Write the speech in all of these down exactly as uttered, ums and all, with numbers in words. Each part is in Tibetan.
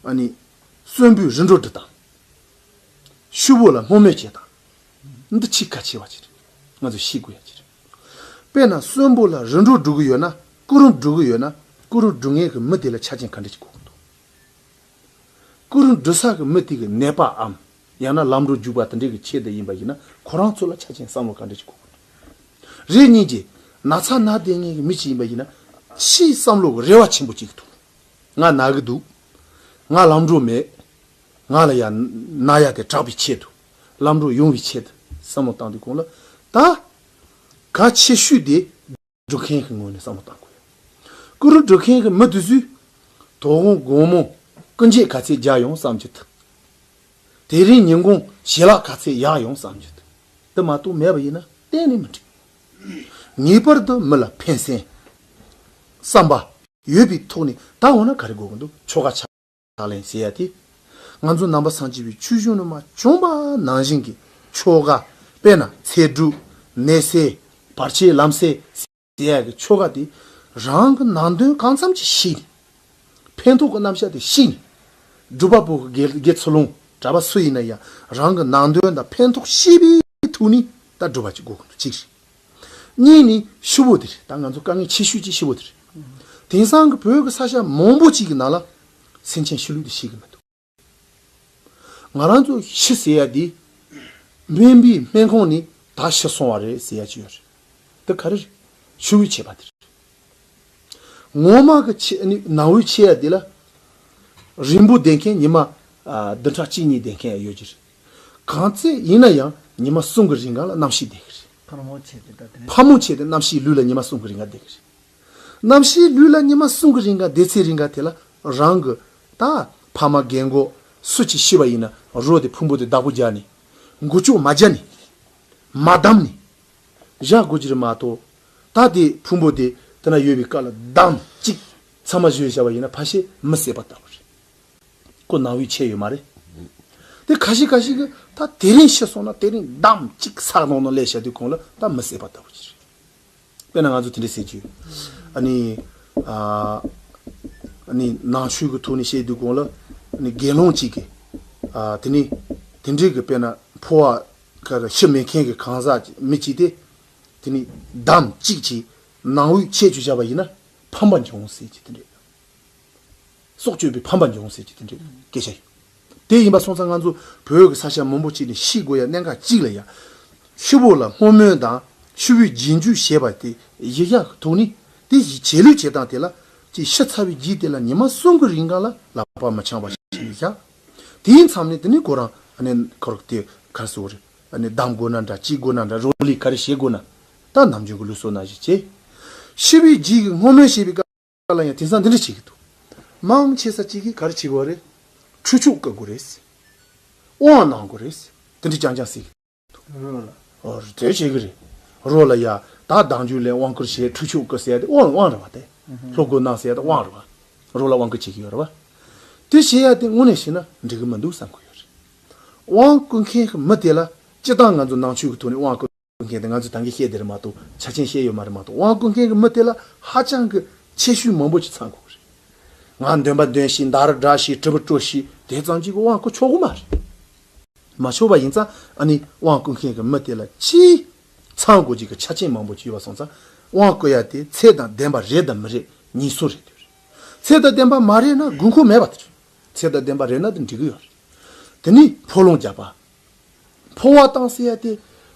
ཨ་ནི་གསོན་པོའི་རིམ་གྲོ་སྒྲིག་སྟངས། ཕྱུག་པོ་ལ་སྔོན་སྨོན་བྱེད་སྟངས། འདི་ཆེས་གལ་ཆེ་བ་ཅིག་རེད། ང་ཚོས་ཤེས་དགོས་ཡ་ཅིག་རེད། དཔེར་ན་གསོན་པོ་ལ་རིམ་གྲོ་སྒྲིག་གི་ཡོད་ན། སྐུ་རིམ་སྒྲིག་གི་ཡོད་ན། སྐུ་རིམ་སྒྲིག་མཁན་གྱི་མི་དེ་ལ་ཆ་རྐྱེན་ག་འདྲ་ཅིག་དགོས་ཀྱི་འདུག་སྐུ་རིམ་སྒྲིག་ས་གི་མི་དེ་གི་ནད་པའམ། ཡང་ན་ལམ་འགྲོ་རྒྱུག་པ་དེ་འདྲའི་གི་ཆེད་དུ་ཡིན་པ་ཡིན་ན། ཁོ་རང་ཚོ་ལ་ཆ་རྐྱེན་བསམ་བློ་ག་འདྲ་ཞིག་དགོས་ཀྱི་འདུག་རེ་གཉིས་ཀྱིས་ན་ཚ་ན་བསྡད་མཁན་གྱི་མི་ཞིག་ཡིན་པ་ཡིན་ན། ཕྱིའི་བསམ་བློ་གི་རེ་བ་ཆེན་པོ་ཅིག་འདུག་ང་ན་གི་འདུག་ང་ལམ་འགྲོ་མེད། ང་ལ་ཡ་ན་ཡ་དེ་དྲག་པའི་ཆེད་དུ། ལམ་འགྲོ་ཡོང་བའི་ཆེད་དུ་བསམ་བློ་བཏང་དུས་གོང་ལ། ད་གལ་ཆེ་ཤོས་དེ་སྒྲུབ་མཁན་གྱི་ངོས་ནས་བསམ་བློ་བཏང་དགོས། སྐུ་རིམ་སྒྲུབ་མཁན་གྱི་མི་དེ་ཚོས་དོ་དགོང་དགོང་མོ་སྐུ་འགྱེད་ག་ཚད་རྒྱག་ཡོང་བསམ་རྒྱུ་དང་། དེ་རིང་ཉིན་གུང་ཞལ་ལག་ག་ཚད་ཡག་ཡོང་བསམ་རྒྱུ་དང་། འདི་མ་གཏོགས་མེད་པ་ཡིན་ན་གཏན་ནས་མི་འགྲིག་ངེས་པར་དུ་མི་ལ་ཕན་སེམས། བསམ་པ་ཡོད་པའི་ཐོག་ནས། ད་འོ་ན་ག་རེ་དགོས་ཀྱི་འདུག་ཆོ་ག་ཕྱག་ལེན་ཟེར་ཡ་དེ། ང་ཚོ་ནང་པ་སངས་རྒྱས་པའི་ཆོས་གཞུང་ནང་མ་བྱུང་བ་ནང་བཞིན་གྱི་ཆོ་ག། དཔེར་ན་ཚེ་སྒྲུབ། ནད་སེལ། བར་ཆད་ལམ་སེལ་ཟེར་ཡ་གི་ཆོ་ག་དེ། རང་གི་ནང་དོན་གང་འཚམ་ཅིག་ཤེས་ནས། ཕན་ཐོགས་ཀྱི་རྣམ་གཞག་དེ་ཤེས་ནས། སྒྲུབ་པ་པོ་གི་དགེ་དགེ་ཚུལ་སློང་གྲྭ་པ་སུ་ཡིན་ན་ཡང་། རང་གི་ནང་དོན་དང་ཕན་ཐོགས་ཤེས་པའི་ཐོག་ནས་ད་སྒྲུབ་པ་ཅིག་དགོས་ཀྱི་འདུག་གཅིག་རེད། གཉིས་ནི་ཕྱུག་པོ་དེ་རེད། ད་ང་ཚོ་དཀའ་ངལ་ཆེ་ཤོས་ཅིག་ཕྱུག་པོ་དེ་རེད། དེང་སང་གི་བོད་ཀྱི་ས་ཆ་མང་པོ་ཅིག་གི་ནང་ལ་སེམས་ཅན་ཤི་ལུགས་དེ་ཤེས་ཀྱི་མི་འདུག་ང་རང་ཚོ་ཤི་ཟེར་ཡ་དེ། སྨན་པའི་སྨན་ཁང་ནས་ད་ཤི་སོང་བ་རེད་ཟེར་ཡ་ཅིག་ཡོད་རེད། དེ་ག་རེ་རེད། ཕྱུག་པོའི་ཆད་པ་དེ་རེད། ངོ་མ་གི་ཆད། ནི་ནང་པའི་ཆད་ཡ་དེ་ལ། རིང་པོ་བསྡད་མཁན་ཉི་མ་ཨ་བདུན་ཕྲག་གཅིག་གཉིས་བསྡད་མཁན་ཡང་ཡོད་ཀྱི་རེད། གང་ཚད་ཡིན་ན་ཡང་ཉི་མ་གསུམ་གྱི་རིང་ག་ལ་རྣམ་ཤེས་བསྡད་ཀྱི་རེད། ཕར་མོ་ཆད་དེ་ད་དེ་ནས། ཕར་མོ་ཆད་དེ་རྣམ་ཤེས་ལུས་ལ་ཉི་མ་གསུམ་གྱི་རིང་ག་བསྡད་ཀྱི་རེད། རྣམ་ཤེས་ལུས་ལ་ཉི་མ་གསུམ་གྱི་རིང་ག་བསྡད་ཚེ་རིང་ག་དེ་ལ་རང་གི་ད་ཕ་མ་རྒན་གོག་སུ་ཅིག་ཤི་བ་ཡིན་ན་རོ་དེ་ཕུང་པོ་དེ་བདག་པོ་རྒྱག་ནས། མགོ་ལྕོག་མ་རྒྱག་ནས། མ་བསྡམས་ནས། བཞག་དགོས་ཀྱི་རེད་མ་གཏོགས། ད་དེ་ཕུང་པོ་དེ་དེ་ན་ཡོད་པའི་སྐབས་ལ་བསྡམས་གཅིག་ཚང་མ་བཞོས་བཞག་པ་ཡིན་ན་ཕལ་ཆེར་མི་བསད་པ་ལྟ་བུ་རེད། ཁོ་ནང་པའི་ཆད་ཡོད་མ་རེད། དེ་ཁ་ཤས་ཁ་ཤས་ཀྱིས་ད་དེ་རིང་ཤི་སོང་ན་དེ་རིང་བསྡམས་གཅིག་ས་ནང་ན་ལས་བྱ་དུས་གོང་ལ་ད་མི་བསད་པ་ལྟ་བུ་ཅིག་རེད། དཔེར་ན་ང་ཚོ་དེ་འདྲ་ཟེར་གྱི་ཡོད། ཨ་ནི། ཨ་ཨ་ནི་ནང་ཆོས་ཀྱི་ཐོག་ནས་བཤད་དུས་གོང་ལ། ཨ་ནི་དགེ་སློང་གཅིག་གིས། ཨ་དེ་ནི་དེ་འདྲའི་གི་དཔེར་ན་འཕོ་བ་ག་རེ་ཤི་མེད་མཁན་གྱི་གང་ཟག་མི་གཅིག་དེ། དེ་ནི་བསྡམས་གཅིག་གིས་ནང་པའི་ཆད་བཅུག་བཞག་པ་ཡིན་ན་ཕམ་པ་འབྱུང་ཟེར་གྱི་དེ་འདྲ། སྲོག་གཅོད་པའི་ཕམ་པ་འབྱུང་ཟེར་གྱི་དེ་འདྲའི་སྐད་ཆ་ཡོད། དེ་ཡིན་པ་སོང་ཙང་ང་ཚོ་བོད་ཀྱི་ས་ཆ་མང་པོ་ཅིག་ནས་ཤི་དགོས་ཡ་གནད་འགག་གཅིག་ལ་ཡ། ཤི་བོ་ལ་བསྔོ་སྨོན་དང་ཤི་བོའི་རྗེས་འཇུག་བྱས་པ་དེ་ཡི་ཡག་གི་ཐོག་ནས། དེ་ཡི་བྱེད་ལུགས་བྱེད་སྟངས་དེ་ལ་ཅིག་ཤི་ཚར་བའི་རྗེས་དེ་ལ་ཉི་མ་གསུམ་གྱི་རིང་ག་ལ་ལག་པ་མི་འཆང་བ་ཞིག་བཞག་དེའི་མཚམས་ནས་དེ་ནས་ཁོ་རང་ཨ་ནི་ཁོ་རང་དེ་ག་རེ་ཟེར་དགོས་རེད། ཨ་ནི་བསྡམ་དགོས་ན་འདྲ། གཅིག་དགོས་ན་འདྲ། རོགས་ལས་ག་རེ་བྱེད་དགོས་ན། ད་ནམ་རྒྱུན་གྱི་ལུགས་སྲོལ་ནང་བཞིན་བྱེད། ཤི་བའི་རྗེས་ཀྱི་བསྔོ་སྨོན་བྱེད་པའི་སྐབས་ལ་ཡང་དེང་སང་འདི་འདྲ་བྱེད་ཀྱི་འདུག་མང་ཆེ་ས་གཅིག་གིས་ག་རེ་བྱེད་དགོས་རེད། ཁྲུས་ཆོག་བཀོད་དགོས་རེད། དབང་གནང་དགོས་རེད། དེ་འདྲ་རྐྱང་རྐྱང་ཟེར་གྱི་འདུག་རོགས་ལ། ཨོ་དེ་བྱེད་ཀྱི་རེད། རོགས་ལ་ཡ་ད་བདག་འཇུག་ལས་དབང་བསྐུར་བྱས། ཁྲུས་ཆོག་བཀོད་ཟེར་ཡ་དེ་དབང་དབང་རེད་བ། དེ་སློབ་དགོས་གནང་ཟེར་ཡ་དེ་དབང་རེད་བ། རོགས་ལ་དབང་བསྐུར་བྱེད་ཀྱི་ཡོད་རེད་བ། དེ་བྱེད་ཡ་དེ་དངོས་གནས་བྱས་ན་འགྲིག་གི་མི་འདུག་བསམ་གྱི་ཡོད་རེད། དབང་བསྐུར་མཁན་གྱི་མི་དེ་ལ་སྤྱིར་བཏང་ང་ཚོ་ནང་ཆོས་ཀྱི་ཐོག་ནས་དབང་བསྐུར་མཁན་དེ་ང་ཚོས་ད་གིན་བཤད་བསྡད་རེད་མ་གཏོགས། ཆ་རྐྱེན་བཤད་ཡོད་མ་རེད་མ་གཏོགས། དབང་བསྐུར་མཁན་གྱི་མི་དེ་ལ་ཧ་ཅང་གི་ཁྱད་ཆོས་མང་པོ་ཅིག་ཚང་དགོས་རེད། ང་འདོན་པ་འདོན་ཤིག་མདའ་རུ་བསྒྲགས་ཤིག་དྲིལ་བུ་དཀྲོལ་ཤིག་དེ་ཙམ་གྱིས་དབང་བསྐུར་ཆོག་གི་མ་རེད། མ་ཆོག་པ་ཡིན་ཙང་ཨ་ནི་དབང་བསྐུར་མཁན་གྱི་མི་དེ་ལ་ཅིག་ཚང་དགོས་ཀྱི་གི་ཆ་རྐྱེན་མང་པོ་ཅིག་ཡོད་པ་སོང་ཙང་། དབང་བསྐུར་ཡ་དེ་ཚད་དང་ལྡན་པ་རེད་དམ་མི་རེད་གཉིས་སུ་རེད་དེ་རེད། ཚད་དང་ལྡན་པ་མ་རེད་ན་དགོས་མཁོ་མེད་པ་དེ་རེད། ཚད་དང་ལྡན་པ་རེད་ན་དེ་འགྲིག་གི་ཡོད་རེད། དེ་ནི་འཕོ་ལོང་རྒྱག་པ། འཕོ་བ་བཏང་ཟེར་ཡ་དེ་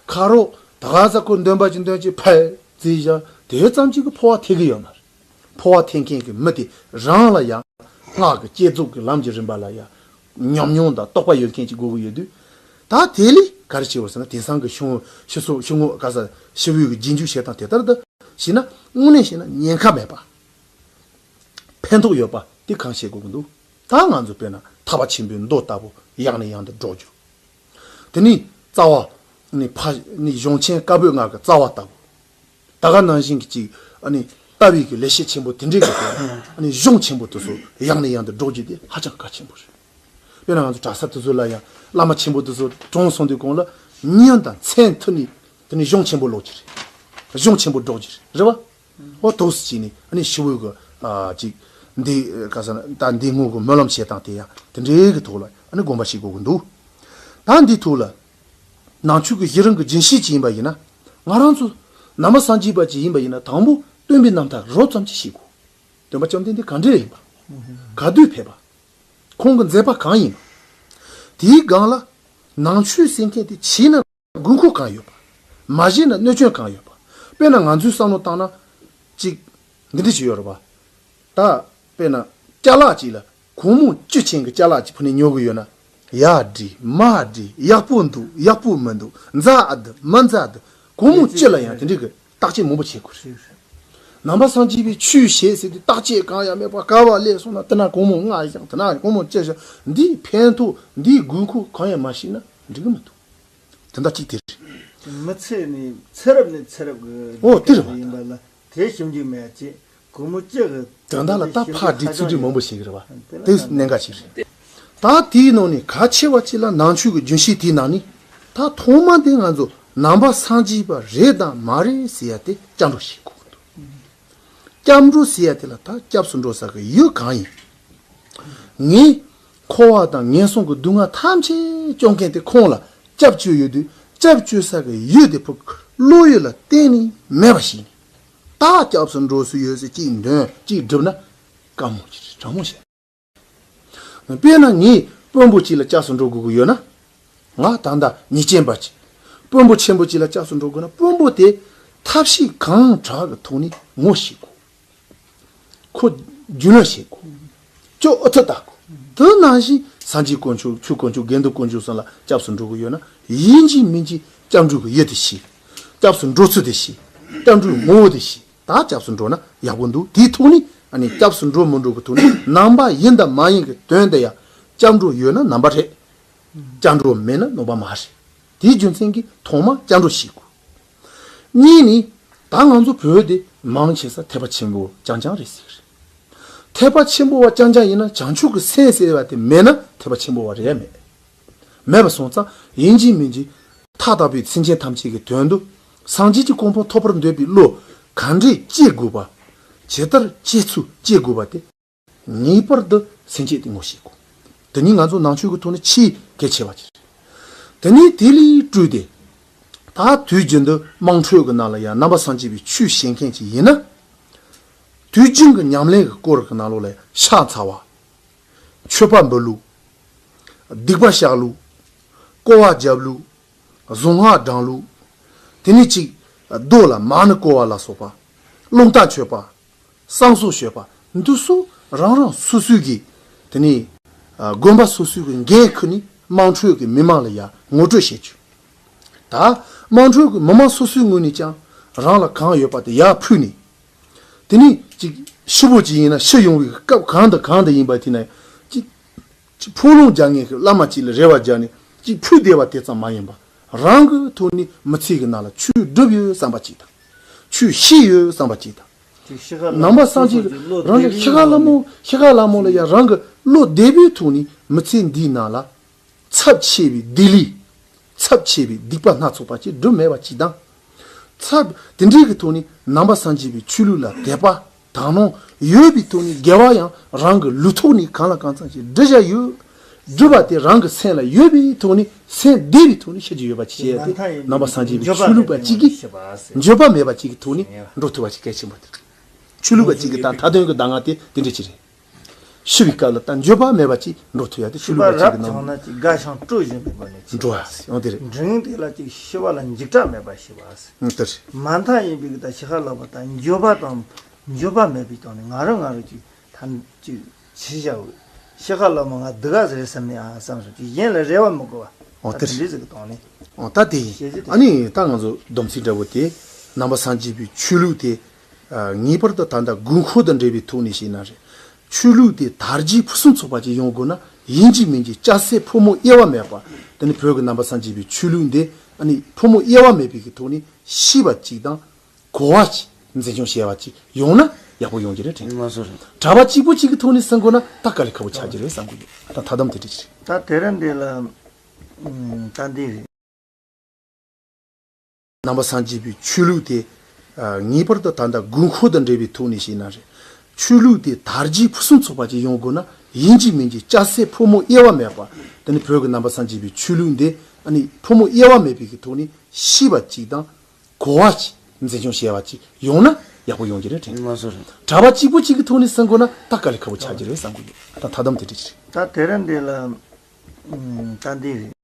ཁ་རོག་ད་ག་ས་ཁོ་འདོན་པ་ཅིག་འདོན་ཅིག་ཕར་བརྩིས་བཞག་དེ་ཙམ་གྱིས་ཀྱི་འཕོ་བ་ཐེབས་ཀྱི་ཡོད་མ་རེད། འཕོ་བ་ཐེབས་མཁན་གྱི་མི་དེ་རང་ལ་ཡང་སྔགས་ཀྱི་བསྐྱེད་རྫོགས་ཀྱི་ལམ་གྱི་རིམ་པ་ལ་ཡང་ཉམས་མྱོང་དང་རྟོགས་པ་ཡོད་མཁན་ཅིག་དགོས་ཀྱི་ཡོད་དུས། ད་དེ་ལས་ག་རེ་བྱེད་དགོས་ཟེར་ན། དེང་སང་གི་ཤི་བོ་ཤི་སོ་ཤི་བོ་ག་ས་ཤི་བོའི་གི་རྗེས་འཇུག་བྱེད་སྟངས་དེ་ལྟར་དུ་བྱས་ན་དངོས་གནས་བྱས་ན་ཉེན་ཁ་མེད་པ། ཕན་ཐོགས་ཡོད་པ་དེ་གང་བྱེད་དགོས་ཀྱི་འདུག་ད་ང་ཚོ་དཔེར་ན་ཐར་པ་ཆེན་པོའི་མདོ་ལྟ་བུ་ཡང་ནས་ཡང་དུ་སྒྲོག་རྒྱུ། དེ་ནས་རྩ་བ་ནི་ཕ་ནི་གཞུང་ཆེན་བཀའ་པོད་ལྔ་གི་རྩ་བ་ལྟ་བུ། ད་ག་ནང་བཞིན་གྱི་ཅིག་ཨ་ནི་ལྟ་བའི་གི་ལེགས་བཤད་ཆེན་པོ་དེ་འདྲའི་གི་ཨ་ནི་གཞུང་ཆེན་པོ་དེ་ཚོ་ཡང་ནས་ཡང་དུ་སྒྲོག་རྒྱུ་དེ་ཧ་ཅང་གལ་ཆེན་པོ་རེད། དཔེར་ན་ང་ཚོ་གྲྭ་ས་དེ་ཚོ་ལ་ཡང་བླ་མ་ཆེན་པོ་དེ་ཚོ་གྲོངས་སོང་དུས་གོང་ལ་མྱི་དང་མཚན་མཐུན་ནས་དེ་ནི་གཞུང་ཆེན་པོ་ཀློག་རྒྱུ་རེད། གཞུང་ཆེན་པོ་སྒྲོག་རྒྱུ་རེད། རེད་བ། ཨོ་ཐུགས་སུ་ཅིག་ནི་ཨ་ནི་ཤི་བོའི་གི་ཨ་ཅིག་ འདི་ག་ཟེར་ན་ད་འདི་དངོས་ཀྱི་སྨོན་ལམ་བྱེད་སྟངས་དེ་ཡང་དེ་འདྲའི་གི་ཐོག་ལ་ཨ་ནི་དགོངས་པ་བཞེས་དགོས་ཀྱི་འདུག་ད་འདི་ཐོག་ལ་ནང་ཆོས་ཀྱི་གཞི་རིམ་གྱི་རྒྱུན་ཤེས་ཅིག་ཡིན་པ་ཡིན་ན། ང་རང་ཚོ་ནང་པ་སངས་རྒྱས་པ་ཅིག་ཡིན་པ་ཡིན་ན། དང་པོ་སྟོན་པའི་རྣམ་ཐར་རོབ་ཙམ་ཅིག་ཤེས་དགོས། སྟོན་པ་བཅོམ་ལྡན་འདས་ག་འདྲ་ཡིན་པ། ག་དུས་ཕེབས་པ། ཁོང་གི་མཛད་པ་གང་ཡིན་པ། དེའི་སྒང་ལ་ནང་ཆོས་ཟེར་མཁན་དེ་བྱས་ན་དགོས་མཁོ་གང་ཡོད་པ། མ་བྱས་ན་གནོད་སྐྱོན་གང་ཡོད་པ། དཔེར་ན་ང་ཚོས་བསམ་བློ་བཏང་ན་ཅིག་འདི་འདྲ་ཞིག་ཡོད་རེད་པ། ད་དཔེར་ན་ཅ་ལག་ཅིག་ལ་གོང་མོ་བཅུ་ཅན་གྱི་ཅ་ལག་ཅིག་ཕུལ་ནས་ཉོ་གི་ཡོད་ན། ཡག་འགྲིག་མ་འགྲིག་ཡག་པོ་འདུག་ཡག་པོ་མི་འདུག་མཛའ་འདུག་མི་མཛའ་འདུག་གོང་མོ་བཅུ་ལ་ཡང་དེ་འདྲའི་གི་བརྟག་དཔྱད་མང་པོ་བྱེད་དགོས་རེད། ནང་པ་སངས་རྒྱས་པའི་ཆོས་བྱེད་ཟེར་དུས་བརྟག་དཔྱད་གང་ཡང་མེད་པར་ག་བ་སླེབས་སོང་ན། དེ་ན་གོང་མོ་ལྔ་བཞག་དེ་ན་གོང་མོ་བཅུ་བཞག་འདིའི་ཕན་ཐོགས་འདིའི་དགོས་མཁོ་གང་ཡང་མ་ཤེས་ན་འགྲིག་གི་མི་འདུག་དོན་དག་གཅིག་དེ་རེད། མི་ཚེ་ནས་ཚེ་རབས་ནས་ཚེ་རབས་ཀྱི་ཨོ་དེ་རེད་པ། ཡིན་པ་ལ་དེ་ཞིབ་འཇུག་མེད་ཅེས་གོང་མོ་ལྕེ་གི་དོན་དག་ལ་ད་ཕར་འགྲེལ་ཚིག་འགྲེལ་མང་པོ་བྱེད་ཀྱི་རེད་པ། དེ་གནད་འགག་ཅིག་རེད། ད་དེའི་ནང་ནས་གལ་ཆེ་བ་ཅིག་ལ་ནང་ཆོས་ཀྱི་རྒྱུན་ཤེས་དེའི་ནང་ནས་ད་ཐོག་མ་དེ་ང་ཚོ་ནང་པ་སངས་རྒྱས་པ་རེད་དང་མ་རེད་ཟེར་ཡ་དེ་སྐྱབས་འགྲོ་ཞིག་དགོས་ཀྱི་འདུག་སྐྱབས་འགྲོ་ཟེར་ཡ་དེ་ལ་ད་སྐྱབས་སུ་འགྲོ་ས་གི་ཡུལ་གང་ཡིན། ངས་འཁོར་བ་དང་ངན་སོང་གི་སྡུག་བསྔལ་ཐམས་ཅད་སྐྱོབ་མཁན་དེ་ཁོང་ལ་སྐྱབས་བཅོལ་ཡོད་དུས། སྐྱབས་བཅོལ་ས་གི་ཡུལ་དེ་ཕུག་བློ་ཡུལ་ལ་གཏན་ནས་མེད་པ་ཞིག་ཡིན། ད་སྐྱབས་སུ་འགྲོ་སྲོལ་ཡོད་ཟེར་གཅིག་འདོན་གཅིག་སྒྲུབ་ན་དཀའ་མོ་ཅིག་རེད། དྲང་མོ་བཤད། དཔེར་ན་ངས་དཔོན་པོ་གཅིག་ལ་སྐྱབས་སུ་འགྲོ་དགོས་ཀྱི་ཡོད་ན། ང་ད་ལྟ་ཉེས་ཅན་པ་ཅིག་དཔོན་པོ་ཆེན་པོ་གཅིག་ལ་སྐྱབས་སུ་འགྲོ་དགོས་ན། དཔོན་པོ་དེ་ཐབས་ཤེས་གང་དྲག་གི་ཐོག་ནས་ངོ་ཤེས་དགོས། ཁོ་རྒྱུས་ལོན་བྱེད་དགོས། ཁྱོད་ཨུ་ཚུགས་བཏང་དགོས། དེ་ནང་བཞིན་སངས་རྒྱས་དཀོན་མཆོག་ཆོས་དཀོན་མཆོག་དགེ་འདུན་དཀོན་མཆོག་གསུམ་ལ་སྐྱབས་སུ་འགྲོ་གི་ཡོད་ན། ཡིན་གཅིག་མིན་གཅིག་སྐྱབས་འགྲོ་གི་ཡུལ་དེ་ཤེས། སྐྱབས་སུ་འགྲོ་ཚུལ་དེ་ཤེས། སྐྱབས་འགྲོའི་ངོ་བོ་དེ་ཤེས། ད་སྐྱབས་སུ་འགྲོ་ན་ཡག་པོ་འདུག་དེའི་ཐོག་ནས་ཨ་ནི་སྐྱབས་སུ་འགྲོ་མི་འགྲོ་གི་ཐོག་ནས་ནང་པ་ཡིན་དང་མ་ཡིན་གྱི་དོན་དེ་ཡང་། སྐྱབས་འགྲོ་ཡོད་ན་ནང་པ་རེད། སྐྱབས་འགྲོ་མེད་ན་ནང་པ་མ་རེད། དེའི་རྒྱུ་མཚན་གྱིས་ཐོག་མ་སྐྱབས་འགྲོ་ཤེས་དགོས། གཉིས་ནི། ད་ང་ཚོ་བོད་དེ་མང་ཆེ་ས་ཐེག་པ་ཆེན་པོ་རྐྱང་རྐྱང་རེད་ཟེར་གྱི་རེད། ཐེག་པ་ཆེན་པོ་བ་རྐྱང་རྐྱང་ཡིན་ན་བྱང་ཆུབ་ཀྱི་སེམས་ཟེར་བ་དེ་མེད་ན་ཐེག་པ་ཆེན་པོ་བ་རེད་མེད། མེད་པ་སོང་ཙང་ཡིན་གཅིག་མིན་གཅིག་ཐག་དག་པའི་སེམས་ཅན་ཐམས་ཅད་ཀྱི་དོན་དུ་སངས་རྒྱས་ཀྱི་གོ་འཕང་ཐོབ་པར་འདོད་པའི་བློ་ག་འདྲས་སྐྱེ་དགོས་པ། ཇི་ལྟར་སྐྱེ་ཚུལ་སྐྱེ་དགོས་པ་དེ། ངེས་པར་དུ་སེམས་བསྐྱེད་དེ་ངོ་ཤེས་དགོས། དེ་ནི་ང་ཚོ་ནང་ཆོས་ཀྱི་ཐོག་ནས་ཆེས་གལ་ཆེ་བ་ཅིག་རེད། དེ་ནས་དེ་ལས་བཀྲོལ་ཏེ། ད་དུས་རྒྱུན་དུ་དམངས་ཁྲོད་ཀྱི་ནང་ལ་ཡང་ནང་པ་སངས་རྒྱས་པའི་ཆོས་བྱེད་མཁན་ཅིག་ཡིན་ན། དུས་རྒྱུན་གྱི་ཉམས་ལེན་གྱི་སྐོར་གྱི་ནང་ལོགས་ལ་ཕྱག་འཚལ་བ། མཆོད་པ་འབུལ་ལུགས། སྡིག་པ་བཤགས་ལུགས། སྐོར་བ་རྒྱབ་ལུགས། གཟུངས་སྔགས་བགྲང་ལུགས། དེ་ནས་གཅིག་རྡོ་ལ་མ་ཎི་བསྐོར་བ་ལ་སོགས་པ། རླུང་རྟ་མཆོད་པ། བསང་གསོལ་མཆོད་པ། འདི་ཚོ་རང་རང་སོ་སོའི་གི། དེ་ནས་དགོན་པ་སོ་སོའི་གི་འགན་ཁུར་ནས་དམངས་ཁྲོད་ཀྱི་མི་མང་ལ་ཡང་ངོ་སྤྲོད་བྱེད་རྒྱུ། ད་དམངས་ཁྲོད་ཀྱི་མི་མང་སོ་སོའི་ངོས་ནས་ཀྱང་རང་ལ་གང་ཡོད་པ་དེ་ཡར་ཕུལ་ནས། དེ་ནས་ཅིག་ཕྱི་པོ་ཅིག་ཡིན་ན་ཕྱི་ཡོང་བའི་སྐབས་གང་དང་གང་དུ་ཡིན་པ་དེ་ན་ཅིག་ཅིག་ཕོ་ལོང་རྒྱག་མཁན་གྱི་བླ་མ་ཅིག་ལ་རེ་བ་རྒྱག་ནས་ཅིག་ཕུལ་བསྡད་པ་དེ་ཙམ་མ་ཡིན་པ། རང་གི་ཐོག་ནས་མི་ཚེ་གི་ནང་ལ་ཆོས་སྒྲུབ་ཡོད་བསམ་པ་ཅིག་དང་། ཆོས་ཤེས་ཡོད་བསམ་པ་ཅིག་དང་། ནང་པ་སངས་རྒྱས་རང་གི་ཤི་ཁ་ལྷ་མོ་ཤི་ཁ་ལྷ་མོ་ལ་ཡང་རང་གི་བློ་བདེ་པོའི་ཐོག་ནས་མི་ཚེ་འདིའི་ནང་ལ། ཚབས་ཆེ་བའི་སྡིག་ལས། ཚབས་ཆེ་བའི་སྡིག་པ་སྣ་ཚོགས་པ་ཅིག་སྒྲུབ་མེད་པ་ཅིག་དང་། ཚབས་དེ་འདྲའི་གི་ཐོག་ནས་ནང་པ་སངས་རྒྱས་པའི་ཆོས་ལུགས་ལ་དད་པ་དག་སྣང་ཡོད་པའི་ཐོག་ནས་དགེ་བ་ཡང་རང་གི་ལུས་ཐོག་ནས་གང་ལ་གང་འཚམ་ཞིག་སྒྲུབ་བྱ་ཡོད། སྒྲུབ་པ་དེ་རང་གི་སེམས་ལ་ཡོད་པའི་ཐོག་ནས་སེམས་བདེ་བའི་ཐོག་ནས་ཤི་རྒྱུ་ཡོད་པ་ཅིག་བྱས་ཏེ་ནང་པ་སངས་རྒྱས་པའི་ཆོས་ལུགས་པ་ཅིག་གིས་འགྱོད་པ་མེད་པ་ཅིག་གི་ཐོག་ནས་འགྲོ་ཐུབ་པ་ཅིག་གལ་ཆེན་པོ་དེ་རེད། ཆོས་ལུགས་པ་ཅིག་གི་ད་མཐའ་དོན་གི་གདམས་ངག་དེ་དེ་འདྲ་ཅིག་རེད། ཤི་བའི་སྐབས་ལ་ད་འགྱོད་པ་མེད་པ་ཅིག་འགྲོ་ཐུབ་ཡ་དེ་ཤི་ཆོས་ལུགས་པ་ཅིག་གི་ནང་། རབ་བྱུང་ན་ཅིག་དགའ་ཞིང་སྤྲོ་བཞིན་པའི་སྒོ་ནས་འགྲོ་བ་ཡང་དེ་རེད། མགྲིན་དེ་ལ་ཅིག་ཤི་བ་ལ་འཇིགས་སྐྲག་མེད་པ་ཤི་བ། ཨང་དེ་རེད། མ་མཐའ་ཡིན་པའི་གི་ད་ཤི་ཁ་ལ་བ་ད་འགྱོད་པ་དང་འགྱོད་པ་མེད་པའི་སྟེང་ནས་ང་རང་ང་རང་ཅིག་ཐམས་ཅད་ཕྱི་བྱ་བའི་ཤི་ཁ་ལ་མ་ང་སྡུག་ག་ཟེར་བསམ་ནས་ཨ་བསམ་སོང་ཅིག་གཞན་ལ་རེ་བ་མི་དགོས་པ། ཨང་དེ་རེད། འདི་ཟིག་གི་སྟེང་ནས། ཨང་ད་དེ་ཡིན། ཤེས་ཀྱི་དེ། ཨ་ནི་ད་ང་ཚོ་སྡོམ་ཚིག་འདྲ་བོ་དེ་ནང་པ་སངས་རྒྱས་པའི་ཆོས་ལུགས་དེ། ངེས་པར་དུ་ད་ལྟ་དགོས་མཁོ་དང་འབྲེལ་བའི་ཐོག་ནས་བཤད་ན་རེད། ཆོས་ལུགས་དེ་དར་རྒྱས་ཕུན་སུམ་ཚོགས་པ་ཅིག་ཡོང་དགོས་ན་ཡིན་གཅིག་མིན་གཅིག་སྐྱ་སེར་ཕོ་མོ་དབྱེ་བ་མེད་པ། དེ་ནི་བོད་ཀྱི་ནང་པ་སངས་རྒྱས་པའི་ཆོས་ལུགས་འདི་ཨ་ནི་ཕོ་མོ་དབྱེ་བ་མེད་པའི་གི་ཐོག་ནས་ཤེས་པ་ཅིག་དང་གོ་བ་ཅིག་འཛིན་སྐྱོང་བྱེད་པ་ཅིག་ཡོང་ན་ཡག་པོ་ཡོང་གི་རེད་དྲན། ང་ཚོ་རེད། གྲྭ་པ་གཅིག་པོ་གཅིག་གི་ཐོག་ནས་བསམ་དགོས་ན་ད་དཀའ་ལས་ཁག་པོ་ཆགས་ཀྱི་རེད་བསམ་གི་འདུག་ད་ཐ་དམ་དེ་འདྲ་ཅིག་རེད། ད་དེ་རིང་འདི་ལ་ད་འདི་རེད། ནང་པ་སངས་རྒྱས་པའི་ཆོས་ལུགས་དེ། ངེས་པར་དུ་ད་ལྟ་དགོས་མཁོ་དང་འབྲེལ་བའི་ཐོག་ནས་བཤད་ན་རེད། ཆོས་ལུགས་དེ་དར་རྒྱས་ཕུན་སུམ་ཚོགས་པ་ཅིག་ཡོང་དགོས་ན། ཡིན་གཅིག་མིན་གཅིག་སྐྱ་སེར་ཕོ་མོ་དབྱེ་བ་མེད་པ། དེ་ནི་བོད་ཀྱི་ནང་པ་སངས་རྒྱས་པའི་ཆོས་ལུགས་འདི་ཨ་ནི་ཕོ་མོ་དབྱེ་བ་མེད་པའི་གི་ཐོག་ནས་ཤེས་པ་ཅིག་དང་གོ་བ་ཅིག་འཛིན་སྐྱོང་བྱེད་པ་ཅིག་ཡོང་ན་ཡག་པོ་ཡོང་གི་རེད་དྲན། ང་ཚོ་རེད། གྲྭ་པ་གཅིག་པུ་གཅིག་གི་ཐོག་ནས་གསུང་དགོས་ན་ད་དཀའ་ལས་ཁག་པོ་ཆགས་ཀྱི་རེད་བསམ་གི་ཡོད། ད་ཐ་དམ་དེ་འདྲ་ཅིག་རེད། ད་དེ་རིང་འདི་ལ་ད་འདི་རེད།